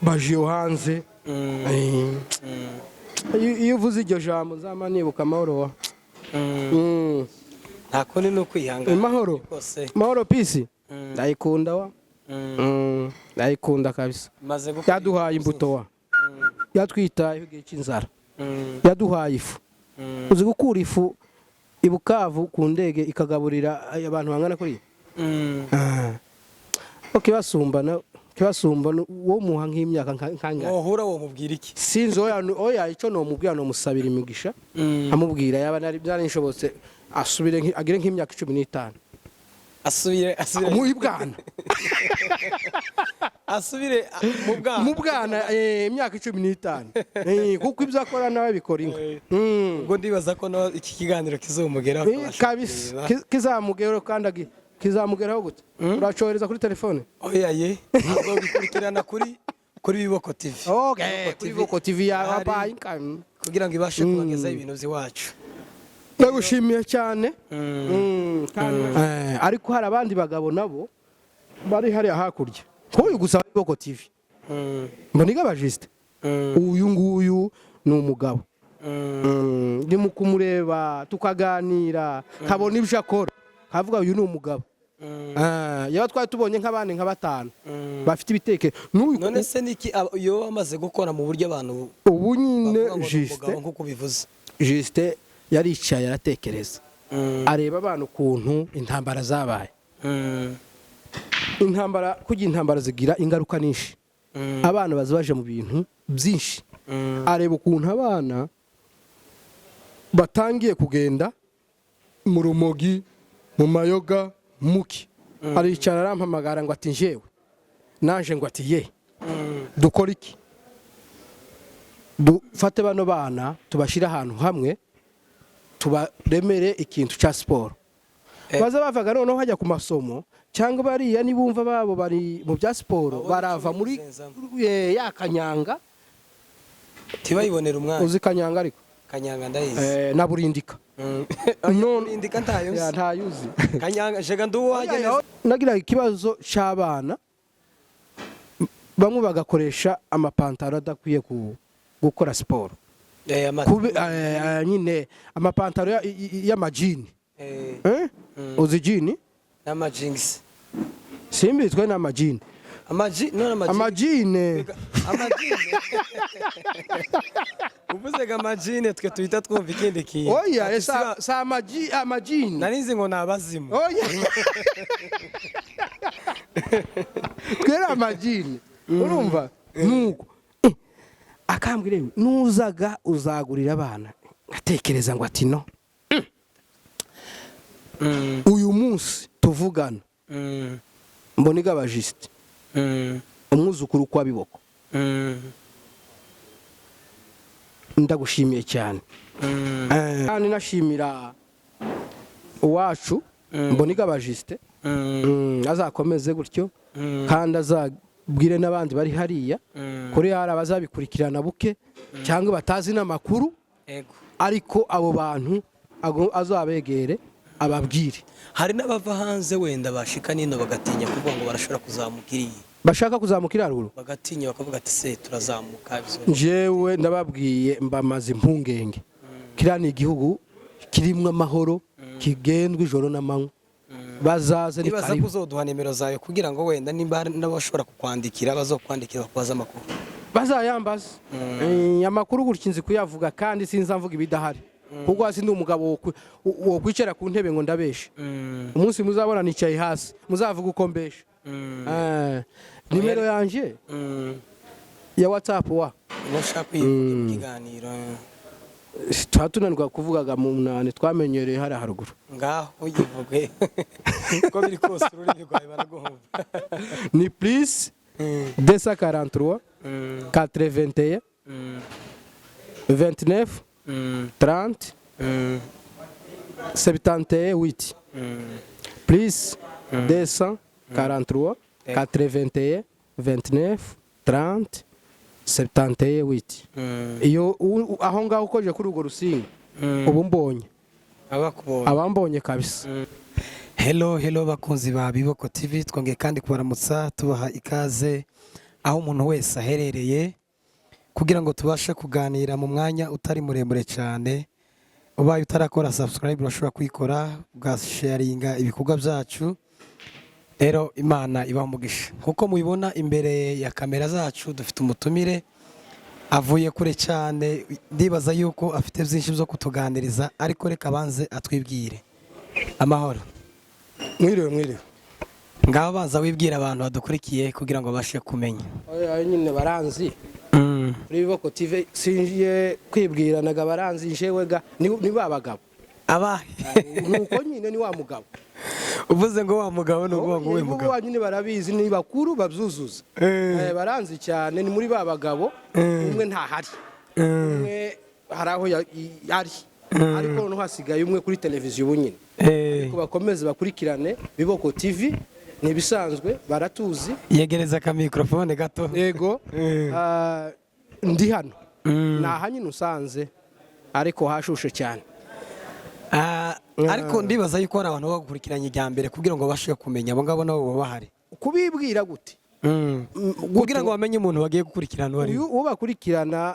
Baje iyo hanze. Iyo uvuze iryo jambo, nzama nibuka amahoro wa. Nta kundi, ni ukwihangana. Mahoro. Rwose. Mahoro, peace. Ndayikunda wa. Ndayikunda kabisa. Maze gukora. Yaduhaye imbuto wa, yatwitayeho igihe cy'inzara, yaduhaye ifu. Uzi gukura ifu i Bukavu ku ndege ikagaburira abantu bangana kuriya? Kibasumba kibasumba wo muha nk'imyaka nkangana. Wohura wo mubwira iki? Sinzi, oya, oya, icyo nomubwira, nomusabira imigisha, amubwira yaba nari byarishobotse asubire agire nk'imyaka 15. Asubire, asubire. Mu bwana. Asubire mu bwana. Mu bwana, imyaka 15, kuko ibyo akora nawe bikora inka. Ubwo ndibaza ko no iki kiganiro kizomugeraho, akabasha Kabisa. kureba. Kizamugeraho kandi kizamugeraho gute? Uracohereza kuri telefone? Oya ye, uzobikurikirana kuri Biboko TV. Okay, kuri Biboko TV ya Ahari. wabaye inka. Kugira ngo ibashe kubagezaho ibintu by'iwacu. Ndagushimiye cyane. Kandi ariko hari abandi bagabo nabo bari hariya hakurya, nk'uyu gusa wa Biboko TV, mboniga abajisite. Uyu nguyu ni umugabo. Ndi mu kumureba, tukaganira, nkabona ibyo akora, nkavuga uyu ni umugabo. Yaba twari tubonye nk'abandi nka batanu bafite ibitekerezo n'uyu. None se niki iyo wamaze gukora mu buryo abantu Ubu nyine bavuga ngo ni Justin, umugabo nk'uko ubivuze? Justin yaricaye, aratekereza, areba abana ukuntu intambara zabaye. Intambara, kugira intambara zigira ingaruka nyinshi, abana baza baje mu bintu byinshi. Areba ukuntu abana batangiye kugenda mu rumogi, mu mayoga, muki. Aricara, arampamagara ngo ati njyewe naje, ngo ati ye, dukora iki? Dufate bano bana, tubashyire ahantu hamwe, tubaremere ikintu cya siporo. Baza bavaga noneho hajya ku masomo, cyangwa bariya nibumva babo bari mu bya siporo, Babone barava icyo muri bizenzamo. Ya kanyanga. Ntibayibonera umwanya. Uzi kanyanga ariko? Kanyanga ndayizi. Na burindika. None Burindika ntayo Ya, nzi. ntayuzi. Kanyanga jega nduwajye neza. Nagira ikibazo cy'abana bamwe bagakoresha amapantaro adakwiye gukora siporo. Nyine amapantaro y'amajini. Eh? Uzi jini? N'amajingisi. Simbitwe n'amajini. Amaji none amajini. Amajine. Amajine, uvuze ngo amajine, twe tuhita twumva ikindi kintu. Oya. Ati Sa amajini. Nari nzi ngo ni abazimu. Oya, twere amajini, urumva nuko akambwira yewe, nuzaga uzagurira abana. Ngatekereza ngo ati no uyu munsi tuvugana, mbona igabajisite, umwuzukuru kwa Biboko. Ndagushimiye cyane. Kandi nashimira uwacu mbona igabajisite. Azakomeze gutyo, kandi azabwire n'abandi bari hariya kuri hari abazabikurikirana buke cyangwa batazi n'amakuru. Ariko abo bantu azabegere, ababwire. Hari n'abava hanze wenda bashika nino bagatinya kuvuga ngo barashobora kuzamuka iriya. Bashaka kuzamuka iriya ruguru. Bagatinya, bakavuga ati se turazamuka Njyewe ndababwiye, mbamaze impungenge, kiriya ni igihugu kirimo amahoro, kigendwa ijoro n'amanywa, bazaze, ni Nibaza ko karibu. uzoduha nimero zawe kugira ngo wenda nimba hari n'abashobora kukwandikira, bazokwandikira bakubaza amakuru. Bazayambaza. Amakuru gutya nzi kuyavuga, kandi sinza mvuga ibidahari, kuko hasi ndi umugabo wo kwicara ku ntebe ngo ndabeshe. Umunsi muzabona nicaye hasi, muzavuga uko mbeshe. Nimero yanje ya WhatsApp wa. Niba ushaka kuyivuga mu kiganiro. Tuba tunanirwa kuvugaga mu munani, twamenyereye hariya haruguru. Ngaho uyivuge, uko biri kose ururimi rwawe baraguhumva. Ni plus 243 81 29 30 78, plus 243 81 29 30 78. Iyo aho ngaho ukoje kuri urwo rusinga, ubu mbonye. Abakubonye. Abambonye kabisa. Hello, hello bakunzi ba Biboko TV, twongeye kandi kubaramutsa, tubaha ikaze. Aho umuntu wese aherereye, kugira ngo tubashe kuganira mu mwanya utari muremure cyane. Ubaye utarakora subscribe, urashobora kuyikora, ugasharinga ibikorwa byacu. Rero Imana ibaha umugisha. Nkuko mubibona imbere ya kamera zacu, dufite umutumire avuye kure cyane. Ndibaza yuko afite byinshi byo kutuganiriza, ariko reka abanze atwibwire. Amahoro? Mwiriwe, mwiriwe. Ngaho banza wibwira abantu badukurikiye kugira ngo babashe kumenya. Oya, nyine baranzi kuri Biboko TV. Sinjiye kwibwiranaga, baranzi. Njewe ga ni ba bagabo. Abahe? Nuko nyine ni wa mugabo. Uvuze ngo wa mugabo, ni ukuvuga ngo we mugabo? Wa nyine barabizi, ni bakuru babyuzuza. Baranzi cyane, ni muri ba bagabo. Umwe ntahari, umwe hari aho ari, ariko noneho hasigaye umwe kuri televiziyo ubu nyine. Ariko bakomeze bakurikirane Biboko TV, ni ibisanzwe, baratuzi. Yegereza akamikorofone gato. Yego. Ah, ndi hano. Ni aha nyine usanze, ariko hashushe cyane. Ah, ariko ndibaza yuko hari abantu bagukurikiranye ijya mbere, kugira ngo babashe kumenya abo ngabo nabo baba bahari. Kubibwira gute? Kugira ngo bamenye umuntu bagiye gukurikirana uwo ari we. Uyu uwo bakurikirana,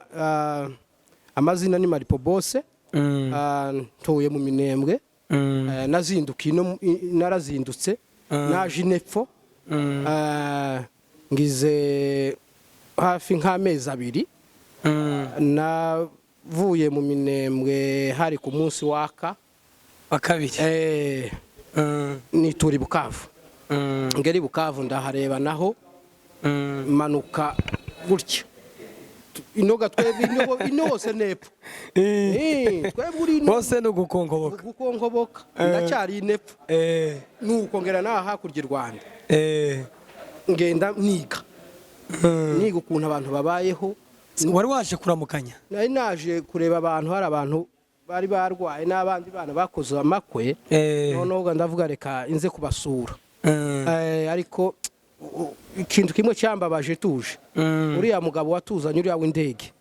amazina ni Maripo Bose. Ntuye mu Minembwe. Nazindukiye ino, narazindutse, naje inepfo. Ngize hafi nk'amezi 2. Navuye mu Minembwe hari ku munsi waka wa kabiri. Nitura i Bukavu. Ngera i Bukavu ndahareba naho, manuka gutya inoga. Twebwe ino hose nepfo. Twebwe uri ino Bose ni ugukongoboka. Gukongoboka, ndacyari inepfo. Nuko ngera naha hakurya i Rwanda. Ngenda niga, niga ukuntu abantu babayeho. Wari waje kuramukanya? Nari naje kureba abantu, hari abantu bari barwaye n'abandi bana bakoze amakwe. Noneho ubwo ndavuga reka inze kubasura. Ariko ikintu kimwe cyambabaje tuje, uriya mugabo watuzanye, uriya w'indege,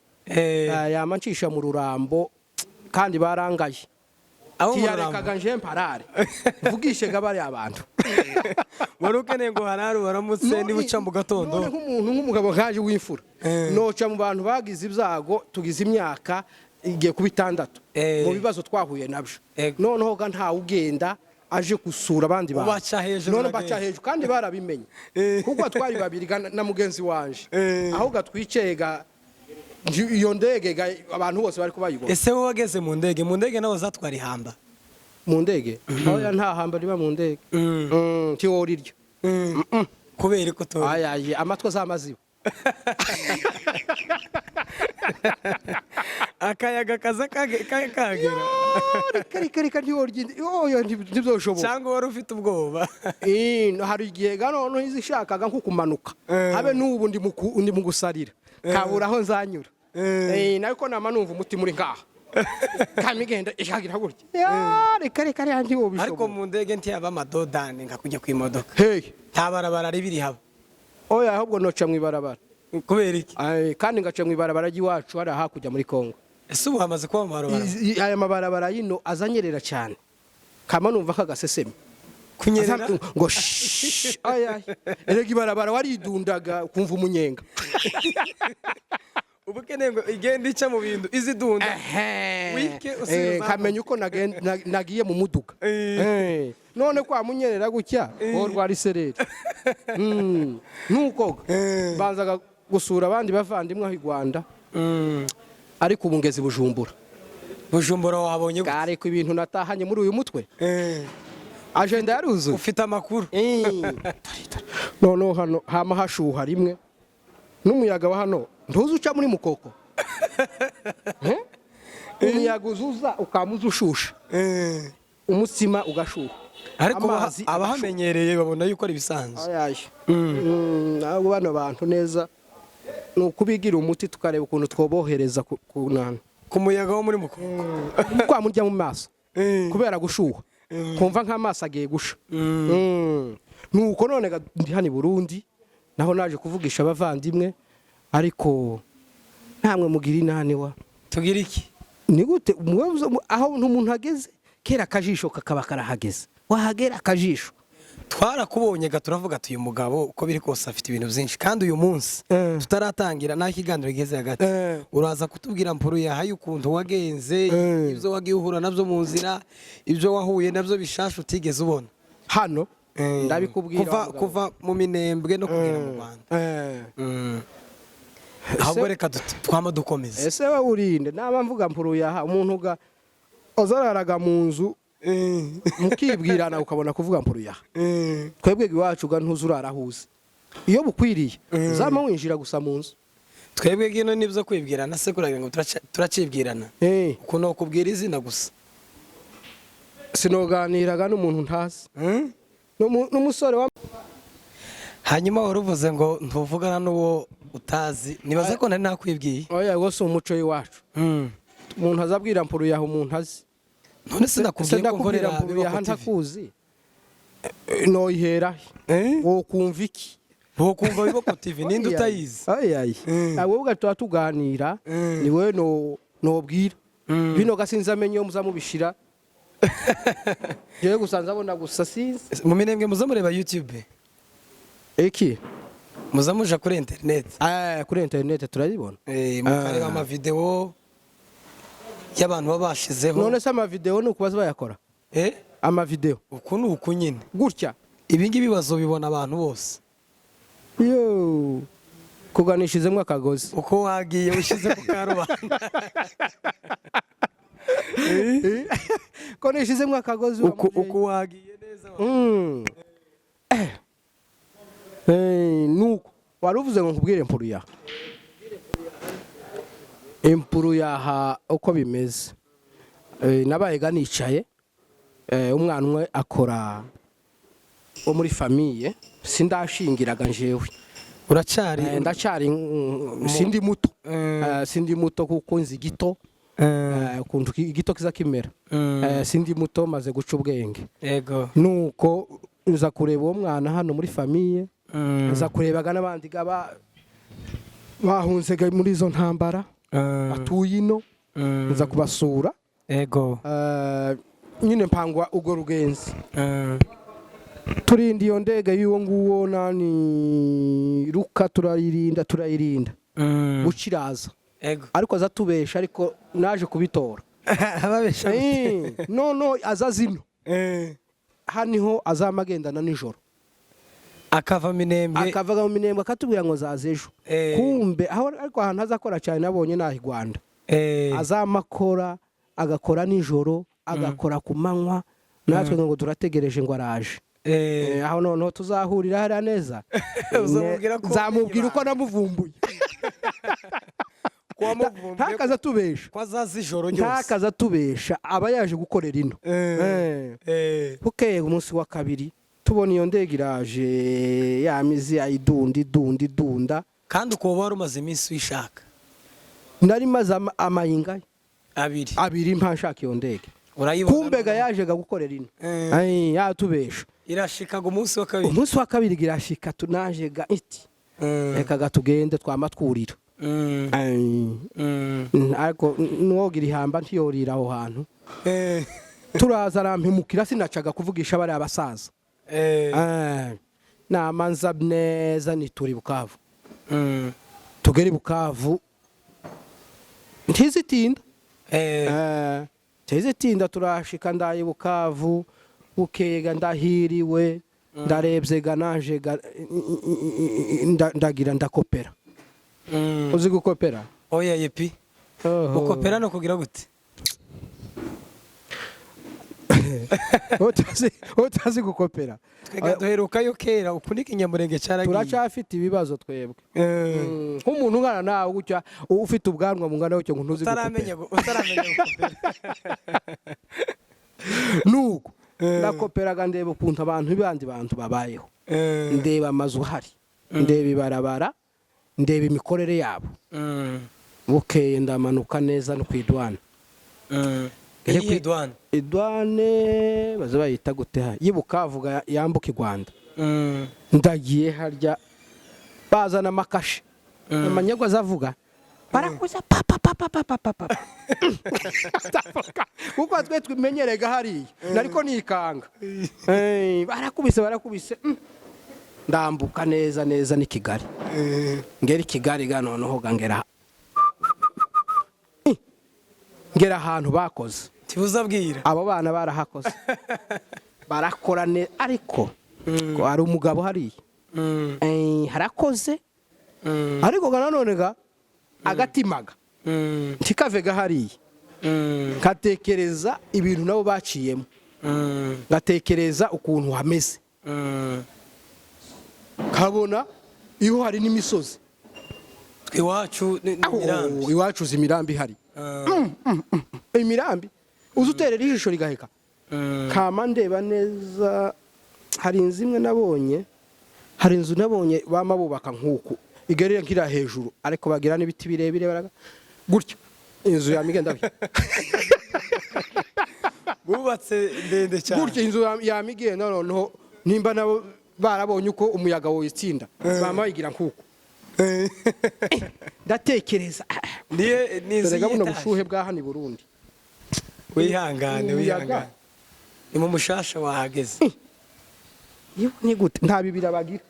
yama ncisha mu Rurambo kandi barangaye. Abo mu Tiyarekaga nje mparare mvugishe ga bariya abantu. Wari ukeneye ngo harare waramutse niba uca mu gatondo. None nk'umuntu nk'umugabo nkaje w'imfura, noca mu bantu bagize ibyago, tugize imyaka igiye kuba 6 mu bibazo twahuye nabyo. Noneho ga ntawe ugenda aje gusura abandi bantu. Ubaca hejuru. None Uragenda. baca hejuru kandi barabimenye, kuko twari babiri ga na mugenzi wanje. Ahubwo twiceye ga iyo ndege ga abantu bose bari kubayibona. Ese wowe wageze mu ndege nawe zatwara ihamba? Mu ndege? Oya, nta hamba riba mu ndege. Ntiworiryo. Kubera ko tora? Ayaye, amatwi azamaziba. Akayaga kaza kagera. Reka, reka, reka, ntiworya, oya, ntibyoshoboka. Cyangwa wari ufite ubwoba? Hari igihe ga noneho izishakaga nko kumanuka. Habe n'ubu ndi mu gusarira, kabura aho nzanyura. Ariko nama numva umutima uri ngaha, kamigenda ikagira gutya. Ya, reka, reka, reka, ntiwobishobora. Ariko mu ndege ntiyaba amadodani nka kujya ku imodoka? Hey. Nta barabara ribiri haba? Oya, ahubwo noca mu ibarabara. Kubera iki? Ai, kandi ngaca mu ibarabara ry'iwacu hariya hakurya muri Kongo. Ese ubu hamaze kuba amabarabara? Aya mabarabara yino azanyerera cyane, kama numva kagaseseme. Kunyerera? Ngo shhh, ay ay, erega ibarabara waridundaga ukumva umunyenga. Ubu ukeneye ngo igende ica mu bintu izidunda. Wike usubira uzamuka. Kamenya uko nagiye mu muduga. None kwa munyerera gutya wowe rwari sereri. Nuko banzaga gusura abandi bavandimwe aho i Rwanda, ariko ubu ngeze i Bujumbura. Bujumbura wahabonye gute? Ariko ibintu natahanye muri uyu mutwe, agenda yaruzuye. Ufite amakuru. Noneho hano hama hashuha rimwe n'umuyaga wa hano, ntuzi uca muri Mukoko. Eh? Umuyaga uzuza ukamuza ushusha, umutsima ugashuha. Ariko Amazi abahamenyereye babona yuko ari ibisanzwe. Ayaye. Ntabwo bano bantu neza ni ukubigira umuti, tukareba ukuntu twobohereza ku nana. Ku muyaga wo muri Mukoko. Kwa murya mu maso kubera gushuha, kumva nk'amaso agiye gusha. Nuko none ga ndi hano i Burundi, naho naje kuvugisha abavandimwe, ariko ntamwe mugira inani wa. Tugira iki? Ni gute aho umuntu ageze kera akajisho kakaba karahageze, wahagera akajisho. Twarakubonye ga, turavuga ati uyu mugabo uko biri kose afite ibintu byinshi, kandi uyu munsi tutaratangira n'aho ikiganiro gigeze hagati, uraza kutubwira mpuru yahaye ukuntu wagenze, ibyo wagiye uhura nabyo mu nzira, ibyo wahuye nabyo bishasha utigeze ubona. Hano ndabikubwira, kuva wa mugabo. Kuva mu Minembwe no kugera mu Rwanda. Ahubwo reka twama dukomeza. Ese we urinde naba mvuga mpuru yaha umuntu ga azararaga mu nzu, mukibwirana ukabona kuvuga mpuru yaha. Twebwe iwacu ga ntuzurara ahuze, iyo bukwiriye uzama winjira gusa mu nzu. Twebwe gino nibyo kwibwirana se, kuragira ngo turacibwirana. Ukuntu wakubwira izina gusa. Sinoganiraga n'umuntu ntazi. N'umusore wa Hanyuma wari uvuze ngo ntuvugana n'uwo utazi, nibaza ko nari nakwibwiye. Oya, rwose umuco w'iwacu, umuntu azabwira mpuru yaha umuntu azi. None se nakubwiye ko ndakubwira nkorera mpuru yaha Biboko TV? Ntakuzi, noyihera he? Wokumva iki? Ntukumva Biboko TV, ninde utayizi? Ayi, abo ubwo tuba tuganira, ni wowe nobwira bino gasinzi amenye iyo muza mubishira. Jewe gusa nzabona gusa, sinzi. Mu Minembwe muza mureba YouTube? Iki? Muza muja kuri internet? Kuri internet turayibona. Mukareba amavideo y'abantu baba bashizeho. None se amavideo ni ukubaza bayakora? Amavideo. Uku ni uku nyine. Gutya. Ibi ngibi bazobibona abantu bose. Yo, kuganishizemo akagozi. Uko wagiye ushyize ku karubanda. Ko nishizemo akagozi wa Uko muvyeyi. uko wagiye neza. Nuko wari uvuze ngo nkubwire impuru yaha, impuru yaha uko bimeze. Nabaye ga nicaye, umwana umwe akora wo muri famille, sindashingiraga njewe. Uracari Ndacyari sindi muto. Sindi muto kuko nzi gito, ukuntu igito kiza kimera. Sindi muto, maze guca ubwenge. Nuko nza kureba uwo mwana hano muri famille, nza kurebaga n'abandi gaba bahunze ga muri izo ntambara, batuye ino, nza kubasura. Nyine mpangwa urwo rugenzi, turinda iyo ndege y'uwo nguwo nani ruka, turayirinda, turayirinda, buciraza. Ariko aza tubesha, ariko naje kubitora. Ababesha? No, no, aza zino hano niho azama agendana nijoro. Akava Minembwe? Akavaga mu Minembwe akatubwira ngo zaza ejo. Kumbe aho ariko ahantu azakora cyane nabonye naho i Rwanda. Azama akora, agakora nijoro, agakora ku manywa, natwe ngo turategereje ngo araje. Aho noneho tuzahurira hariya neza. Uzamubwira ko Nzamubwira uko namuvumbuye. Ko wamuvumbuye. Ntakaza tubesha. Ko azaza ijoro ryose. Ntakaza tubesha, aba yaje gukorera ino. Bukeye umunsi wa kabiri tubona iyo ndege iraje, ya mizi ayidunda, idunda, idunda. Kandi uko wari umaze iminsi uyishaka. Nari maze amayinga 2. 2 mpa nshaka iyo ndege. Urayibona. Kumbega yajega gukorera ino. Ai, yatubesha. Irashikaga umunsi wa kabiri. Umunsi wa kabiri girashika, tunajega iti reka ga tugende twama twurira. Ai, ariko nuwogira ihamba ntiyorira aho hantu. Turaza arampemukira, sinacaga kuvugisha bariya basaza. Namanza neza nitura i Bukavu. Tugere i Bukavu ntizitinda. Ntizitinda turashika, ndaye i Bukavu, bukeye ndahiriwe, ndarebye ga naje ga ndagira ndakopera. Uzi gukopera? Oya yepi. Oho. Gukopera no kugira gute? Utazi gukopera? Twega duherukayo kera, uku ni Ikinyamurenge cyaragiye. Turacyafite ibibazo twebwe. Nk'umuntu ungana nawe gutya, ufite ubwanwa bungana gutya, ngo ntuzi utaramenya gukopera? Utaramenya gukopera. Nuko ndakoperaga, ndeba ukuntu abantu bandi bantu babayeho, ndeba amazu ahari, ndeba ibarabara, ndeba imikorere yabo. Bukeye ndamanuka neza no ku idwane. Iyihe douane? Idwane baza bayita gute ha y'i Bukavu yambuka i Rwanda. Ndagiye harya, bazana amakashe, amanyagwa azavuga. Barakuza pa pa pa pa pa pa pa. Kuko twe twimenyerega hariya, nariko nikanga. Barakubise barakubise, ndambuka neza neza ni Kigali. Ngera i Kigali ga, noneho ga ngera ngera ahantu bakoze. Tibuzabwira. Abo bana barahakoze, barakora ne, ariko ko hari umugabo hariya, harakoze, ariko ga nanone ga agatimaga ntikave ga hariya, katekereza ibintu nabo baciyemo, ngatekereza ukuntu hameze, kabona iyo hari n'imisozi. Iwacu ni Aho, imirambi. Iwacu uzi imirambi ihari? Imirambi uzi uterera ijisho rigaheka. Kama ndeba neza, hari inzu imwe nabonye, hari inzu nabonye bama bubaka nk'uku, igerera nk'ira hejuru, ariko bagira n'ibiti birebire, baraga gutya inzu yamigenda Bubatse ndende cyane. Gutya inzu yamigenda. Noneho nimba nabo barabonye uko umuyaga woyitsinda, bama bayigira nk'uku. Ndatekereza, Niye ni inzu dore buno y'etaje. bushuhe bwa hano i Burundi. Wihangane. Umuyaga. Wihangane, ni mu mushasha wahageze. Yewe, ni gute nta bibira bagira,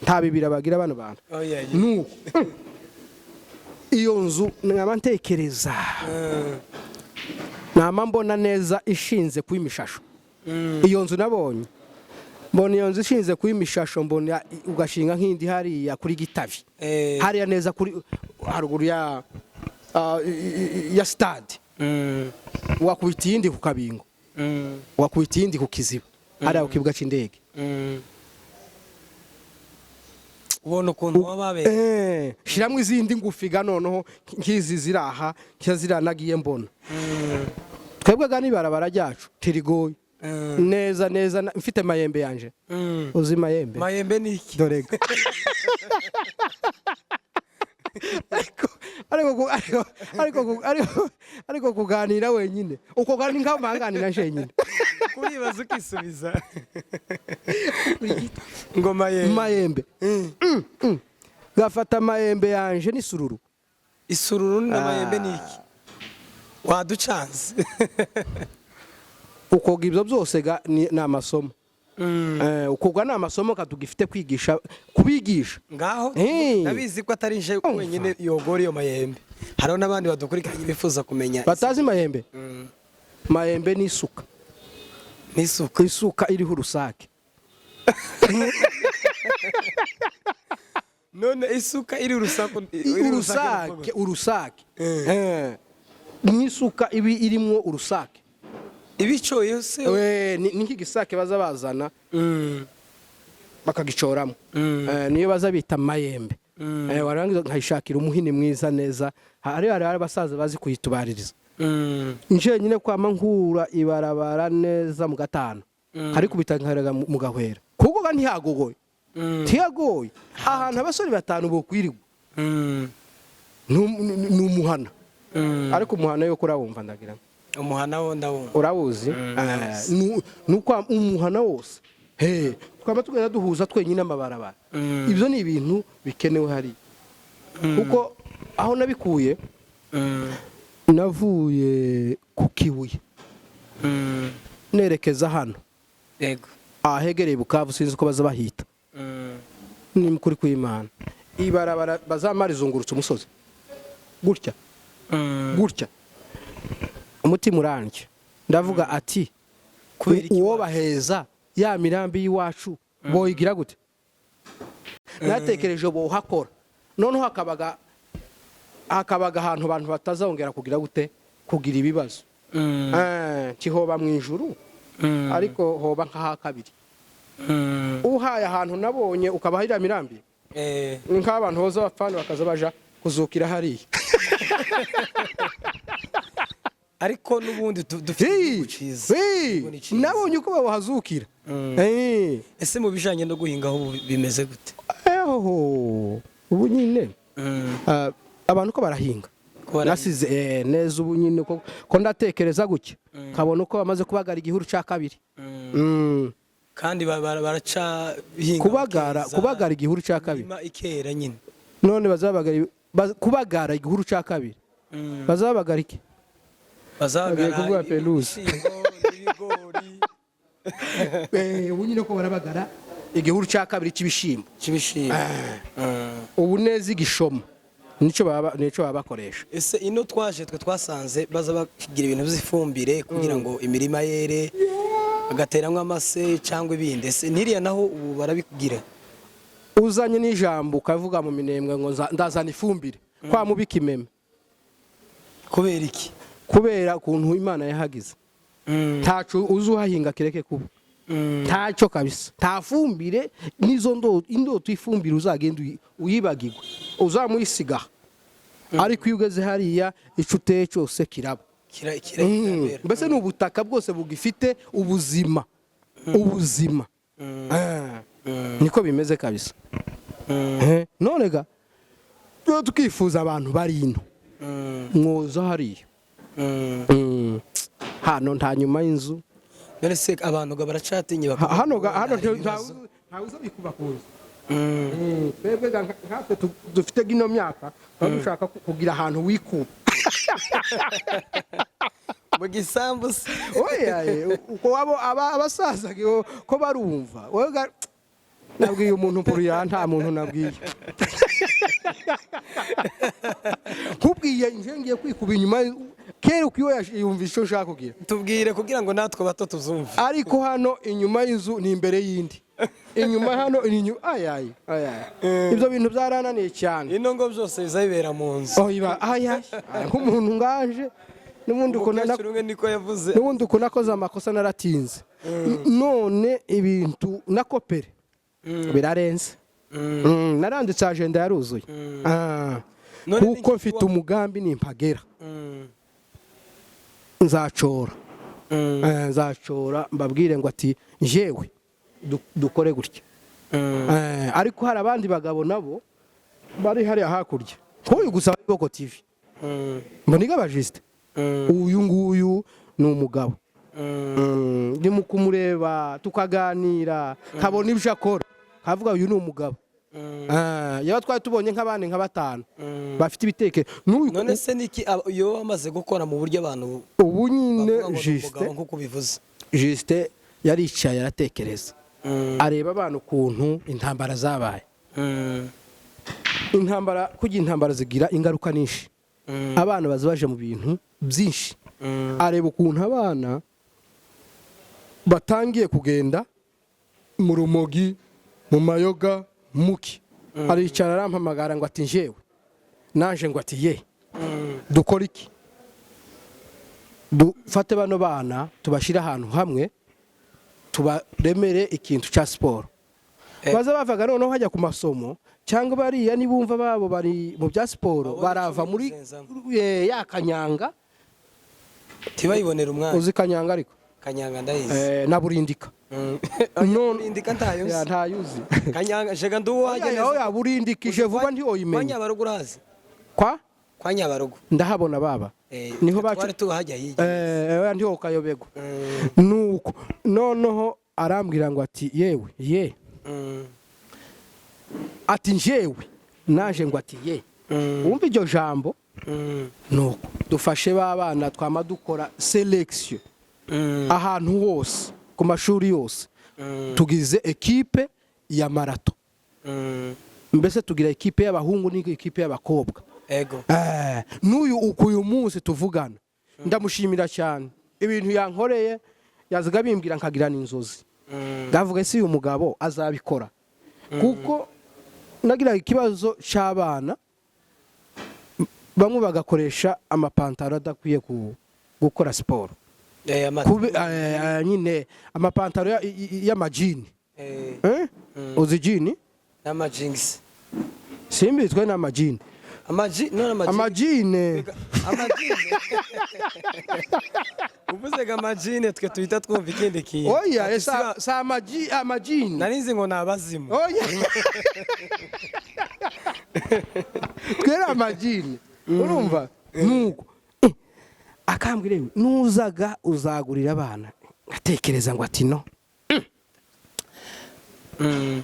nta bibira bagira bano bantu? Oya, ye. Nuko iyo nzu nkaba ntekereza, nama mbona neza ishinze kuba imishasho. Iyo nzu nabonye, mbona iyo nzu ishinze kuba imishasho, mbona ugashinga nk'indi hariya kuri Gitavi, hariya neza kuri haruguru ya ya stade, wakubita iyindi ku Kabingo, wakubita iyindi ku Kiziba hariya ku kibuga cy'indege. Ubona ukuntu baba babera. Shiramo izindi ngufi ga, noneho nk'izi ziri aha nshya ziriya nagiye mbona. Twebwe ga n'ibarabara ryacu tirigoye neza neza, mfite mayembe yanje. Uzi mayembe? Mayembe ni iki? Dore ga. Ariko ariko ku- ariko ariko ku- ariko ariko kuganira wenyine uko gani nkaho mpanganira jenyine. Kuribaza ukisubiza ngo mayembe. Mayembe. Gafata mayembe yanje n'isururu. Isururu na mayembe ni iki? Waducanze. Ukoga ibyo byose ga ni amasomo. Ukoga ni amasomo katugifite kwigisha, kubigisha. Ngaho ndabizi ko atari nje Umva. wenyine yogora iyo mayembe, hariho n'abandi badukurikiranye bifuza kumenya. Batazi mayembe. Mayembe ni isuka. N'isuka. Isuka iriho urusake. None isuka iri urusaku iri? Urusake, urusake. Ni isuka ibi irimwo urusake. Ibicoye se? Ni nk'igisake baza bazana bakagicoramo. Niyo baza bita mayembe. Warangiza nkayishakira umuhini mwiza neza, hari abasaza bazi kuyitubaririza. Nje nyine kwama nkura ibarabara neza mu gatanu, ariko nkarega mu Gahwera, kuko ga ntihagogoye, ntihagoye ahantu abasore batanu bokwirirwa. Ni umuhana, ariko umuhana yo kurawumva ndagira ngo. Umuhana wo ndawumva. Urawuzi? Ni uko umuhana wose, he twaba tugenda duhuza twenyine amabarabara. Ibyo ni ibintu bikenewe hariya, kuko aho nabikuye, navuye ku Kibuye nerekeza hano ahegereye Bukavu, sinzi uko baza bahita. Ni kuri kw'Imana, ibarabara bazamara izungurutse umusozi gutya gutya, umutima urandya, ndavuga ati Kubera iki? Uwo baheza ya mirambi y'iwacu boyigira gute? Natekereje bohakora, noneho hakabaga ahantu abantu batazongera kugira gute, kugira ibibazo. Kihoba mu ijuru, ariko hoba nk'aha kabiri. Uhaye ahantu nabonye ukaba iriya mirambi, ni nk'abantu boza bapfana bakaza baja kuzukira hariya. Ariko n'ubundi dufite igihugu cyiza. Igihugu ni cyiza. Nabonye uko babahazukira. Ese mu bijanye no guhinga aho ubu bimeze gute? Ehoho, ubu nyine abantu ko barahinga. Ko barahinga. Nasize neza ubu nyine ko ndatekereza gutya, kabona uko bamaze kubagara igihuru cya kabiri. Kandi baraca bihinga Kubagara bakeza, kubagara igihuru cya kabiri. Imirima ikera nyine. None bazabagara Kubagara igihuru cya kabiri, bazabagara iki? Bazabagara Bagiye kuvuga pelouse. Ibishyimbo n'ibigori. Ubu nyine ko barabagara igihuru cya kabiri cy'ibishyimbo. Cy'ibishyimbo. Ubu neza igishoma nicyo baba bakoresha. Ese ino twaje twe twasanze baza bagira ibintu by'ifumbire kugira ngo imirima yere, bagateramo amase cyangwa ibindi. Ese ntiriya naho ubu barabigira? Uzanye n'ijambo ukavuga mu Minembwe ngo ndazana ifumbire kwa mubika imeme. Kubera iki? Kubera ukuntu Imana yahagize, ntaco uzi uhahinga kireke kuba ntacyo kabisa, nta fumbire n'izo indoto ifumbire uzagenda uyibagirwe, uzamuyisiga. Ariko iyo ugeze hariya, ico uteye cyose kiraba. Kirabera. Mbese ni ubutaka bwose bugifite ubuzima, ubuzima. Niko bimeze kabisa. None ga tuba tukifuza abantu bari ino mwoza hariya. Hano nta nyuma y'inzu. None se abantu ga baracatinye? Hano hano hari ibibazo. Ntawe uza bikuba ku nzu. Twebwe ga nkatwe dufite gino myaka, tuba dushaka kugira ahantu wikuba. Mu gisambu se? Oya ye, uko wabo abasaza ko barumva. Wowe nabwiye umuntu mpurira, nta muntu nabwiye, nkubwiye nje ngiye kwikuba inyuma kera uko iyo yumva icyo nshaka kugira. Tubwire kugira ngo natwe bato tuzumve. Ariko hano inyuma y'inzu ni imbere y'indi, inyuma hano ni inyuma, ayayi ayayi, ibyo bintu byarananiye cyane. Ino ngo byose bizabibera mu nzu. Oh, iba ayayi nk'umuntu ngaje n'ubundi ukuntu Umukecuru umwe niko yavuze. N'ubundi ukuntu nakoze amakosa, naratinze, none ibintu na kopere birarenze. Naranditse agenda yaruzuye. None Kuko mfite umugambi, nimpagera nzacora. Nzacora mbabwire ngo ati njyewe dukore gutya. Ariko hari abandi bagabo nabo bari hariya hakurya, nk'uyu gusa wa Iboko TV, mboniga abajisite. Uyu nguyu ni umugabo. Ndi mu kumureba tukaganira, kabona ibyo akora, kavuga uyu ni umugabo. Yaba twari tubonye nk'abandi nka batanu bafite ibitekerezo n'uyu. None se niki iyo wamaze gukora mu buryo abantu Ubu nyine bavuga ngo ni Justin umugabo nk'uko ubivuze? Justin yaricaye aratekereza, areba abana ukuntu intambara zabaye. Intambara, kugira intambara zigira ingaruka nyinshi, abana baza baje mu bintu byinshi. Areba ukuntu abana batangiye kugenda mu rumogi, mu mayoga, muki. Aricara arampamagara ngo ati njyewe naje ngo ati ye dukore iki? Dufate bano bana tubashyire ahantu hamwe, tubaremere ikintu cya siporo. Baza bavaga noneho hajya ku masomo cyangwa bariya nibumva babo bari mu bya siporo, Babone barava icyo muri bizenzamo. Ya kanyanga. Ntibayibonere umwanya. Uzi kanyanga ariko? Kanyanga ndayizi. Na burindika. Burindika ntayo Ya, nzi. ntayuzi. Kanyanga jega nduwajya. Oya, oya, burindikije vuba Kwa ntiwoyimenya. Nyabarugu urahazi? Kwa? Kwa Nyabarugu. Ndahabona baba. Niho bacu. Twari tuhajya hirya. Oya, ntiwo kayobegwa. Nuko noneho arambwira ngo ati yewe ye, ati njyewe naje ngo ati ye, wumva iryo jambo. Nuko dufashe ba bana twama dukora selection ahantu hose, ku mashuri yose, tugize ekipe ya marathon. Mbese tugira ekipe y'abahungu n'ikipe y'abakobwa. Ego. N'uyu uku uyu munsi tuvugana ndamushimira cyane ibintu yankoreye. Yazaga bimbwira nkagira n'inzozi, ndavuga ese uyu mugabo azabikora? Kuko nagira ikibazo cy'abana bamwe bagakoresha amapantaro adakwiye gukora siporo. Nyine amapantaro y'amajini. Eh? Uzi jini? N'amajingisi. Simbizwe n'amajini. Amaji none amajini. Amajine. Amajine. Uvuze ngo amajine twe tuhita twumva ikindi kintu. Oya. Ati Sa amajini. Nari nzi ngo ni abazimu. Oya, twere amajini urumva nuko akambwira yewe, nuzaga uzagurira abana, ngatekereza ngo ati no.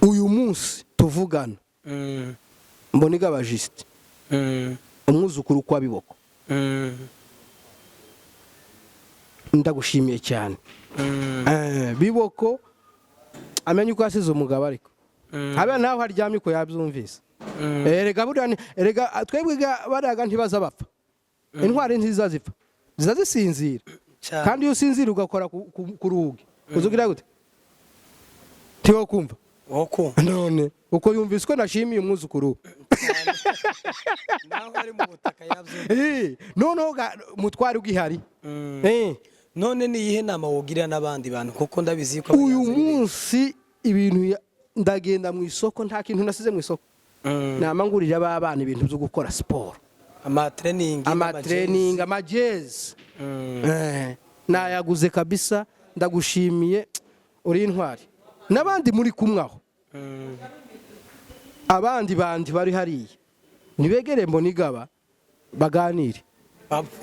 Uyu munsi tuvugana mbona igabajisite. Umwuzukuru kwa Biboko, ndagushimiye cyane. Biboko amenye uko yasize umugabo, ariko habe naho aryamye uko yabyumvise. Erega buriya erega twebwe bariya ntibaza bapfa, intwari nziza zipfa ziza zisinzira. Cyane. Kandi iyo usinzira ugakora ku rugi, uzugira gute? Ntiwo kumva. Wo kumva. None uko yumvise ko nashimiye umwuzukuru we. Naho ari mu butaka yabyumva. Noneho mutware ugihari. None ni iyihe nama wogirira n'abandi bantu, kuko ndabizi yuko Uyu abayanza ari benshi. munsi ibintu ndagenda mu isoko, nta kintu nasize mu isoko. Nama ngurira b'abana ibintu byo gukora siporo. Amatraining. Amatraining, amajezi. Nayaguze kabisa. Ndagushimiye, uri intwari n'abandi muri kumwe aho. Abandi bandi bari hariya nibegere Mbonigaba baganire.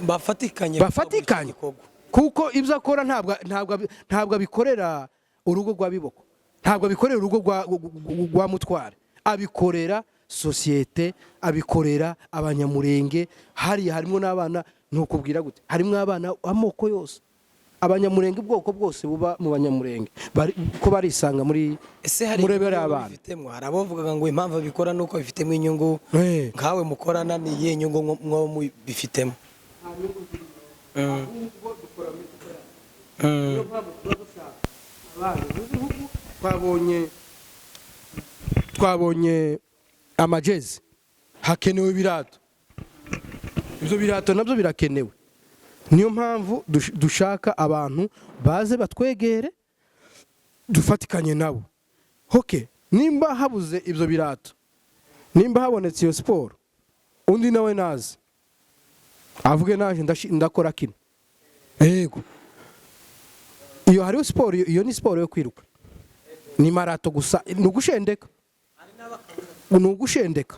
Bafatikanye. Bafatikanye. Igikorwa. Kuko ibyo akora ntabwo abikorera urugo rwa Biboko, ntabwo abikorera urugo rwa Mutware, abikorera sosiyete, abikorera Abanyamurenge. Hariya harimo n'abana, ntukubwira gute, harimo abana amoko yose, Abanyamurenge, ubwoko bwose buba mu Banyamurenge ko barisanga muri Ese hari muri bariya inyungu bana. bifitemo? Hari abavugaga ngo impamvu abikora nuko bifitemo inyungu. Nkawe mukorana, ni iyihe nyungu mwo mubifitemo? Niyo mpamvu tuba dushaka abana b'ibihugu. Twabonye amajezi, hakenewe ibirato, ibyo birato nabyo birakenewe. Niyo mpamvu dushaka abantu baze batwegere, dufatikanye nabo. Hoke nimba habuze ibyo birato, nimba habonetse iyo siporo, undi nawe naze avuge naje ndakora kino. Yego, iyo hariho siporo, iyo ni siporo yo kwiruka, ni marato gusa, ni ugushendeka, ni ugushendeka.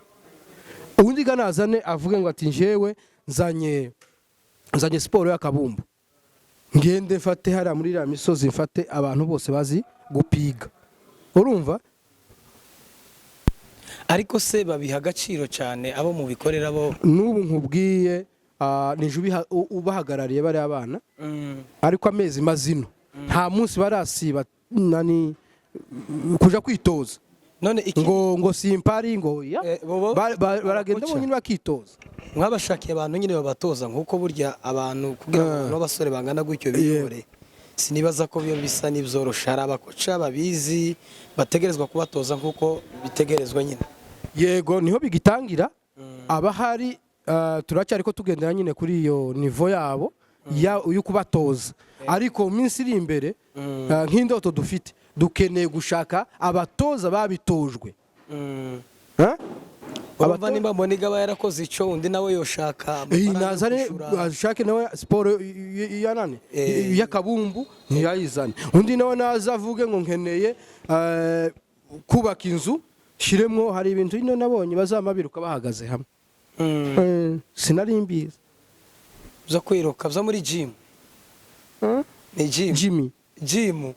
Undi ga nazane avuge ngo ati njyewe nzanye siporo y'akabumbu, ngende mfate hariya muri iriya misozi, mfate abantu bose bazi gupiga, urumva? Ariko se babiha agaciro cyane abo mubikorera bo? N'ubu nkubwiye, nije ubahagarariye bariya bana, ariko amezi mazino nta munsi barasiba nani kuja kwitoza. None iki Ngo simpari ngo ya. Bobo Baragenda abakoca. bonyine bakitoza. Mwabashakiye abantu nyine babatoza, nkuko burya abantu kugira ngo abantu b'abasore bangana gutyo biyobore, sinibaza ko biba bisa n'ibyorosha. Hari abakoca babizi bategerezwa kubatoza nkuko bitegerezwa nyine. Yego, niho bigitangira, abahari turacyari ko tugendera nyine kuri iyo niveau yabo yo kubatoza, ariko mu minsi iri imbere, nk'indoto dufite, dukeneye gushaka abatoza babitojwe. Ha? Urumva nimba Mboniga aba yarakoze icyo, undi nawe yoshaka amafaranga yo Nazane kwishura. Ashake nawe siporo ya nani y'akabumbu ntiyayizane, undi nawe naza avuge ngo nkeneye kubaka inzu shiremwo. Hari ibintu ino nabonye bazama biruka bahagaze hamwe. Sinari mbizi. Byo kwiruka byo muri gym, ni gym. Jimmy. Gym.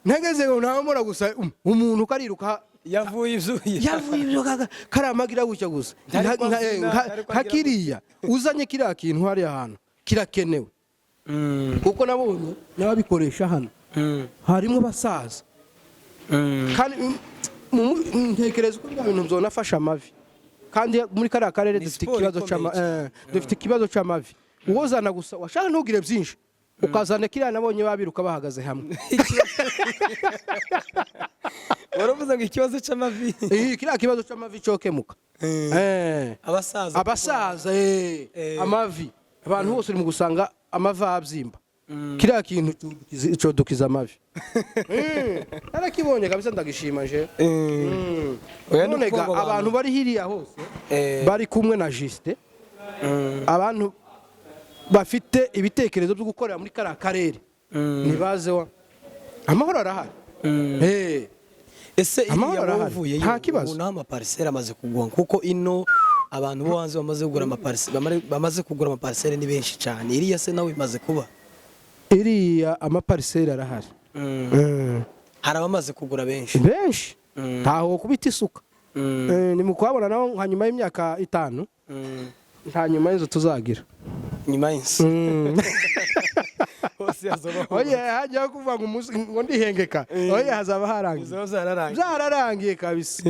Ntageze ngo ntamura gusa umuntu kariruka. Yavuye ibyuya. Yavuye ibyo karamagira gutya gusa. Ntari kwabyina, ntari Nka kwagira. Kiriya uzanye kiriya kintu hariya hantu kirakenewe, kuko nabonye n'ababikoresha hano harimo abasaza, kandi ntekereza ko bya bintu byonafasha amavi, kandi muri kariya karere Ni dufite siporo ikibazo ikomeye cy'ama dufite ikibazo cy'amavi. Uwozana gusa washaka ntugire byinshi, ukazana kiriya nabonye babiruka bahagaze hamwe. Waravuze ngo ikibazo cy'amavi. Kiriya kibazo cy'amavi cyokemuka. Abasaza. Abasaza, amavi, abantu bose uri mu gusanga amavi abyimba, kiriya kintu codukiza amavi. Narakibonye kabisa, ndagishima je. Oya, ni None ga ukuvuga ngo abantu bari hiriya hose bari kumwe na Justin, abantu bafite ibitekerezo byo gukorera muri kariya karere nibaze wa amahoro arahari. Ese Amahoro iriya arahari. wovuye Nta kibazo. ubu naho amapariseri amaze kugwa, kuko ino abantu bo hanze bamaze kugura amapariseri, bamaze kugura amapariseri ni benshi cyane. Iriya se nawe imaze kuba? Iriya amapariseri arahari. Hari abamaze kugura benshi. Benshi. Ntaho kubita isuka. Ni mu kuhabona naho nka nyuma y'imyaka 5, nta nyuma y'inzu tuzagira. Nyuma y'inzu hose hazoba Oye, hajyaho kuvuga ngo umunsi ngo ndihengeka, oye, hazaba harangiye. Bizaba zararangiye. Byararangiye kabisa.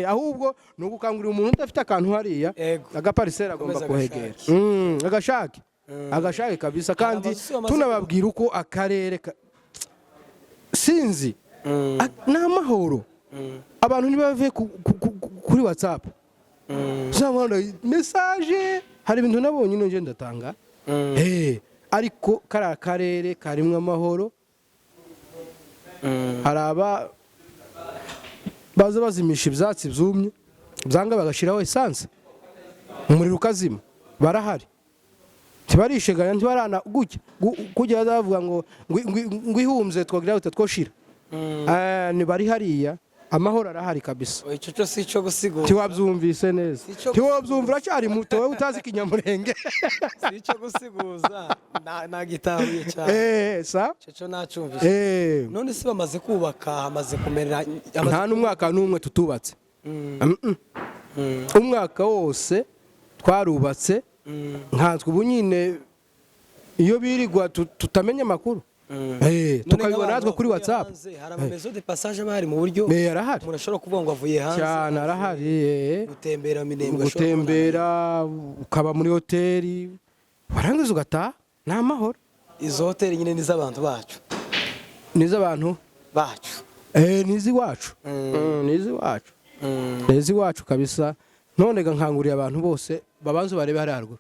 Ahubwo ni ugukangurira umuntu udafite akantu hariya, Ego. agapariseri agomba Komeza kuhegera. agashake. Agashake, agashake kabisa. Kandi Amazu bamaze tunababwira uko akarere sinzi, ni amahoro. Abantu ntibave kuri WhatsApp. Uzabona message, hari ibintu nabonye ino ngenda ndatanga. Ariko kariya karere karimwo amahoro. Hari aba baza bazimisha ibyatsi byumye, byanga bagashyiraho essence, umuriro ukazima. Barahari, ntibarisheganya, ntibarana gutya kujya bavuga ngo ihumbye twagira gute twoshira. Ni bari hariya, amahoro arahari kabisa. Icyo cyo si icyo gusigura. Ntiwabyumvise neza. Icyo Ntiwabyumva, uracyari muto wowe, utazi ikinyamurenge. Si icyo gusiguza, nagitahuye cyane. Sa Icyo cyo nacyumvise. None se bamaze kubaka, hamaze kumera? Nta n'umwaka n'umwe tutubatse. Umwaka wose twarubatse, nkanswe ubu nyine iyo birigwa tutamenya amakuru. Tukabibona natwe kuri WhatsApp. Hari ama maison de passage bahari mu buryo Arahari. umuntu ashobora kuvuga ngo avuye hanze Cyane, arahari. gutembera Minembwe, ashobora kubona. Gutembera, ukaba muri hoteli, warangiza ugataha, ni amahoro. Izo hoteli nyine ni iz'abantu bacu. Ni iz'abantu Bacu. Ni iz'iwacu. Ni iz'iwacu, ni iz'iwacu kabisa. None ga nkanguriye abantu bose babanze barebe hariya haruguru.